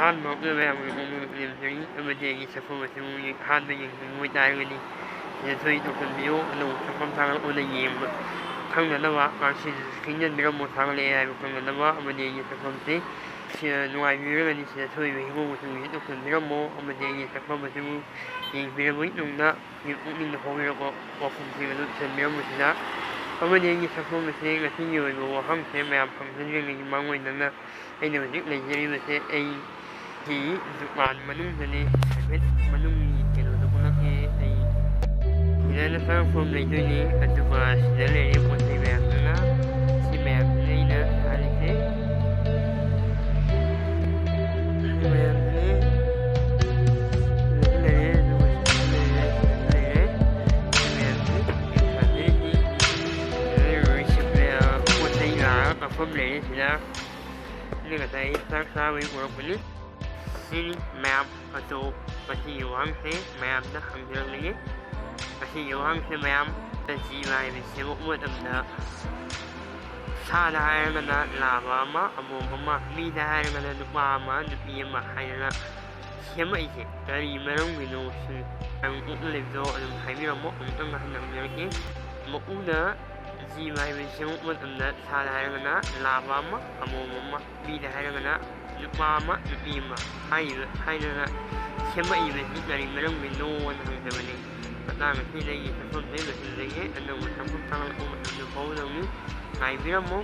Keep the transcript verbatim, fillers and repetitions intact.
ꯑꯍꯥꯟꯕ ꯃꯌꯥꯝꯒꯤ ꯄꯨꯛꯅꯤꯡ ꯂꯦꯝꯖꯔꯤ ꯑꯃꯗꯤ ꯑꯩꯒꯤ ꯁꯛꯐꯝ ꯑꯁꯤꯕꯨ ꯑꯍꯥꯟꯕ ꯌꯦꯡꯅꯤꯡꯕ ꯑꯣꯏꯇꯥꯔꯒꯗꯤ ꯁꯤꯗ ꯊꯣꯛꯏ ꯇꯧꯁꯤꯟꯕꯤꯌꯨ꯫ ꯑꯅꯧꯕ ꯁꯛꯐꯝ ꯊꯥꯒꯠꯂꯛꯄꯗ ꯌꯦꯡꯕ ꯈꯪꯅꯅꯕ ꯃꯥꯡꯁꯤꯜ ꯈꯤꯡꯖꯤꯟꯕꯤꯔꯝꯃꯨ꯫ ꯊꯥꯒꯠꯂꯛꯑꯦ ꯍꯥꯏꯕ ꯈꯪꯅꯅꯕ ꯑꯃꯗꯤ ꯑꯩꯒꯤ ꯁꯛꯐꯝꯁꯤ ꯁꯤꯗ ꯅꯨꯡꯉꯥꯏꯕꯤꯔꯒꯗꯤ ꯁꯤꯗ ꯊꯣꯛꯏꯕ ꯍꯤꯒꯣꯛ ꯃꯆꯨꯒꯤꯁꯤ ꯇꯧꯁꯤꯟꯕꯤꯔꯝꯃꯣ ꯑꯃꯗꯤ ꯑꯩꯒꯤ ꯁꯛꯐꯝ ꯑꯁꯤꯕꯨ ꯌꯦꯡꯕꯤꯔꯕꯒꯤ ꯇꯨꯡꯗ ꯄꯨꯛꯅꯤꯡꯗ ꯐꯥꯎꯕꯤꯔꯛꯄ ꯋꯥꯐꯝꯁꯤꯡ ꯑꯗꯨ ꯊꯤꯖꯤꯟꯕꯤꯔꯝꯕꯁꯤꯗ ꯑꯃꯗꯤ ꯑꯩꯒꯤ ꯁꯛꯐꯝ ꯑꯁꯤ ꯉꯁꯤꯒꯤ ꯑꯣꯏꯕ ꯋꯥꯐꯝꯁꯦ ꯃꯌꯥꯝ ꯈꯪꯖꯤꯟꯗ꯭ꯔꯤꯉꯩꯒꯤ ꯃꯥꯡꯑꯣꯏꯅꯅ ꯑꯩꯅ ꯍꯧꯖꯤꯛ ꯂꯩꯖꯔꯤꯕꯁꯦ ꯑꯩꯒꯤ ꯗꯨꯀꯥꯟ ꯃꯅꯨꯡꯗꯅꯤ꯫ ꯍꯥꯏꯐꯦꯠ ꯃꯅꯨꯡꯒꯤ ꯀꯩꯅꯣꯗꯣ ꯎꯠꯂꯛꯀꯦ꯫ ꯑꯩ ꯁꯤꯗꯅ ꯆꯪꯉꯛꯐꯝ ꯂꯩꯗꯣꯏꯅꯤ꯫ ꯑꯗꯨꯒ ꯁꯤꯗ ꯂꯩꯔꯤꯕ ꯄꯣꯠ ꯆꯩ ꯃꯌꯥꯝꯗꯨꯅ ꯁꯤ ꯃꯌꯥꯝꯁꯤꯅ ꯑꯩꯅ ꯁꯥꯔꯤꯁꯦ꯫ ꯁꯤ ꯃꯌꯥꯝꯁꯤꯅꯤ꯫ ꯁꯤꯗꯁꯨ ꯂꯩꯔꯦ, ꯑꯗꯨꯒ ꯁꯤꯗꯁꯨ ꯂꯩꯔꯦ, ꯁꯤꯗꯁꯨ ꯂꯩꯔꯦ꯫ ꯁꯤ ꯃꯌꯥꯝꯁꯤꯅꯤ ꯑꯩꯅ ꯁꯥꯖꯔꯤꯁꯤ꯫ ꯁꯤꯗ ꯂꯩꯔꯤꯕ ꯄꯣꯠ ꯆꯩ ꯂꯥꯛꯑꯒ ꯀꯛꯐꯝ ꯂꯩꯔꯦ ꯁꯤꯗ꯫ ꯁꯤꯅ ꯉꯁꯥꯏ ꯑꯩ ꯆꯥꯛ ꯆꯥꯕꯒꯤ ꯄꯨꯔꯛꯄꯅꯤ꯫ ꯁꯤꯅꯤ ꯃꯌꯥꯝ ꯑꯗꯣ ꯉꯁꯤꯒꯤ ꯋꯥꯍꯪꯁꯦ ꯃꯌꯥꯝꯗ ꯍꯪꯖꯔꯛꯂꯒꯦ꯫ ꯉꯁꯤꯒꯤ ꯋꯥꯍꯪꯁꯦ ꯃꯌꯥꯝ ꯖꯤꯕ ꯍꯥꯏꯕꯁꯤ ꯁꯦꯝꯃꯛꯄ ꯃꯇꯝꯗ ꯁꯥꯗ ꯍꯥꯏꯔꯒꯅ ꯂꯥꯕ ꯑꯃ, ꯑꯃꯣꯝ ꯑꯃ, ꯃꯤꯗ ꯍꯥꯏꯔꯒꯅ ꯅꯨꯄꯥ ꯑꯃ, ꯅꯨꯄꯤ ꯑꯃ ꯍꯥꯏꯗꯅ ꯁꯦꯝꯃꯛꯏꯁꯦ ꯀꯔꯤ ꯃꯔꯝꯒꯤꯅꯣ ꯁꯤꯅꯤ꯫ ꯅꯪ ꯎꯠꯂ ꯂꯩꯕꯗꯣ ꯑꯗꯨꯝ ꯍꯥꯏꯕꯤꯔꯝꯃꯣ꯫ ꯑꯃꯨꯛꯇꯪ ꯍꯟꯅ ꯍꯪꯖꯔꯛꯀꯦ꯫ ꯃꯄꯨꯅ ꯖꯤꯕ ꯍꯥꯏꯕꯁꯤ ꯁꯦꯝꯃꯛꯄ ꯃꯇꯝꯗ ꯁꯥꯗ ꯍꯥꯏꯔꯒꯅ ꯂꯥꯕ ꯑꯃ, ꯑꯃꯣꯝ ꯑꯃ, ꯃꯤꯗ ꯍꯥꯏꯔꯒꯅ ꯅꯨꯄꯥ ꯑꯃ, ꯅꯨꯄꯤ ꯑꯃ ꯍꯥꯏꯔꯤꯕ ꯍꯥꯏꯗꯅ ꯁꯦꯝꯃꯛꯏꯕꯁꯤ ꯀꯔꯤ ꯃꯔꯝꯒꯤꯅꯣꯅ ꯍꯪꯖꯕꯅꯤ꯫ ꯃꯇꯥꯡ ꯑꯁꯤꯗ ꯑꯩꯒꯤ ꯁꯛꯐꯝꯁꯦ ꯂꯣꯏꯁꯤꯟꯖꯒꯦ꯫ ꯑꯅꯧꯕ ꯁꯛꯐꯝ ꯊꯥꯒꯠꯂꯛꯄ ꯃꯇꯝꯗ ꯐꯥꯎꯒꯗꯧꯅꯤ꯫ ꯉꯥꯏꯕꯤꯔꯝꯃꯨ꯫